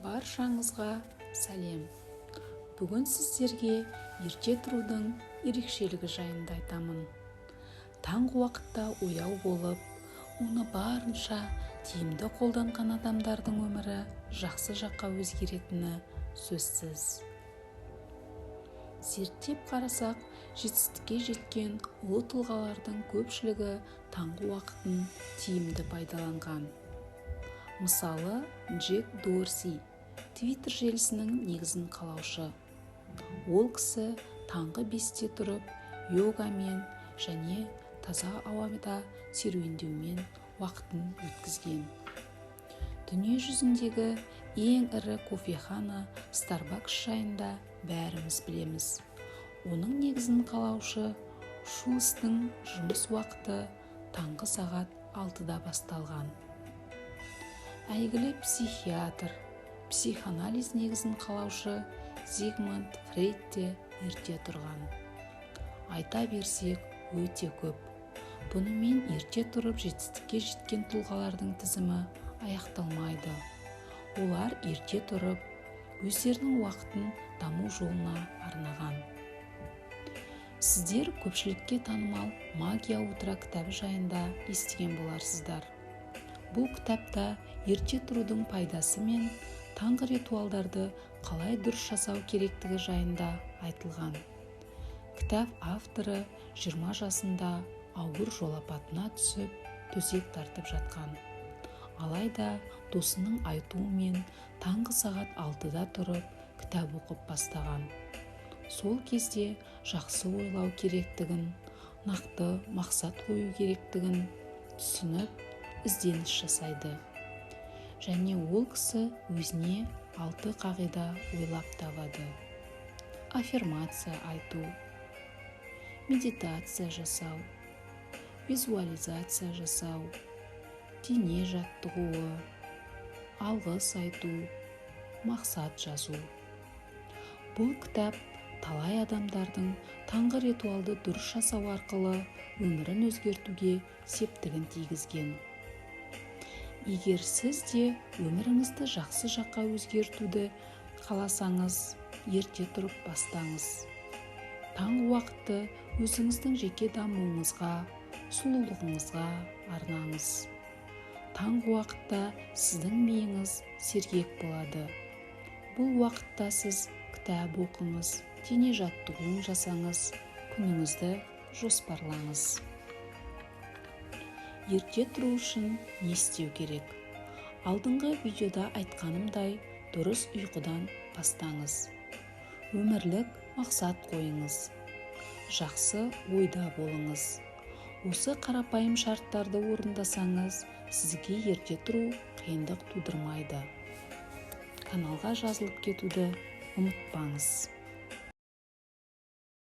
Баршаңызға сәлем! Бүгін сіздерге ерте тұрудың ерекшелігі жайында айтамын. Таңғы уақытта ояу болып, оны барынша тиімді қолданған адамдардың өмірі жақсы жаққа өзгеретіні сөзсіз. Зерттеп қарасақ, жетістікке жеткен ұлы тұлғалардың көпшілігі таңғы уақытын тиімді пайдаланған. Мысалы, Джек Дорси, Твиттер желісінің негізін қалаушы. Ол кісі таңғы 5-те тұрып, йогамен және таза ауада серуендеумен уақытын өткізген. Дүние жүзіндегі ең ірі кофехана Starbucks жайында бәріміз білеміз. Оның негізін қалаушы Шулстың жұмыс уақыты таңғы сағат 6-да басталған. Әйгілі психиатр, психоанализ негізін қалаушы Зигмунд Фрейд те ерте тұрған. Айта берсек, өте көп. Бұнымен ерте тұрып жетістікке жеткен тұлғалардың тізімі аяқталмайды. Олар ерте тұрып, өздерінің уақытын даму жолына арнаған. Сіздер көпшілікке танымал «Магия утра» кітабы жайында естіген боларсыздар. Бұл кітапта ерте тұрудың пайдасы мен таңғы ритуалдарды қалай дұрыс жасау керектігі жайында айтылған. Кітап авторы 20 жасында ауыр жол апатына түсіп, төсек тартып жатқан. Алайда досының айтуымен таңғы сағат 6-да тұрып, кітап оқып бастаған. Сол кезде жақсы ойлау керектігін, нақты мақсат қою керектігін түсініп, ізденіс жасайды. Және ол кісі өзіне 6 қағида ойлап табады: аффирмация айту, медитация жасау, визуализация жасау, дене жаттығуы, алғыс айту, мақсат жазу. Бұл кітап талай адамдардың таңғы ритуалды дұрыс жасау арқылы өмірін өзгертуге септігін тигізген. Егер сіз де өміріңізді жақсы жаққа өзгертуді қаласаңыз, ерте тұрып бастаңыз. Таңғы уақытты өзіңіздің жеке дамуыңызға, сұлулығыңызға арнаңыз. Таңғы уақытта сіздің миыңыз сергек болады. Бұл уақытта сіз кітап оқыңыз, дене жаттығуын жасаңыз, күніңізді жоспарлаңыз. Ерте тұру үшін не істеу керек? Алдыңғы видеода айтқанымдай, дұрыс ұйқыдан бастаңыз. Өмірлік мақсат қойыңыз. Жақсы ойда болыңыз. Осы қарапайым шарттарды орындасаңыз, сізге ерте тұру қиындық тудырмайды. Каналға жазылып кетуді ұмытпаңыз.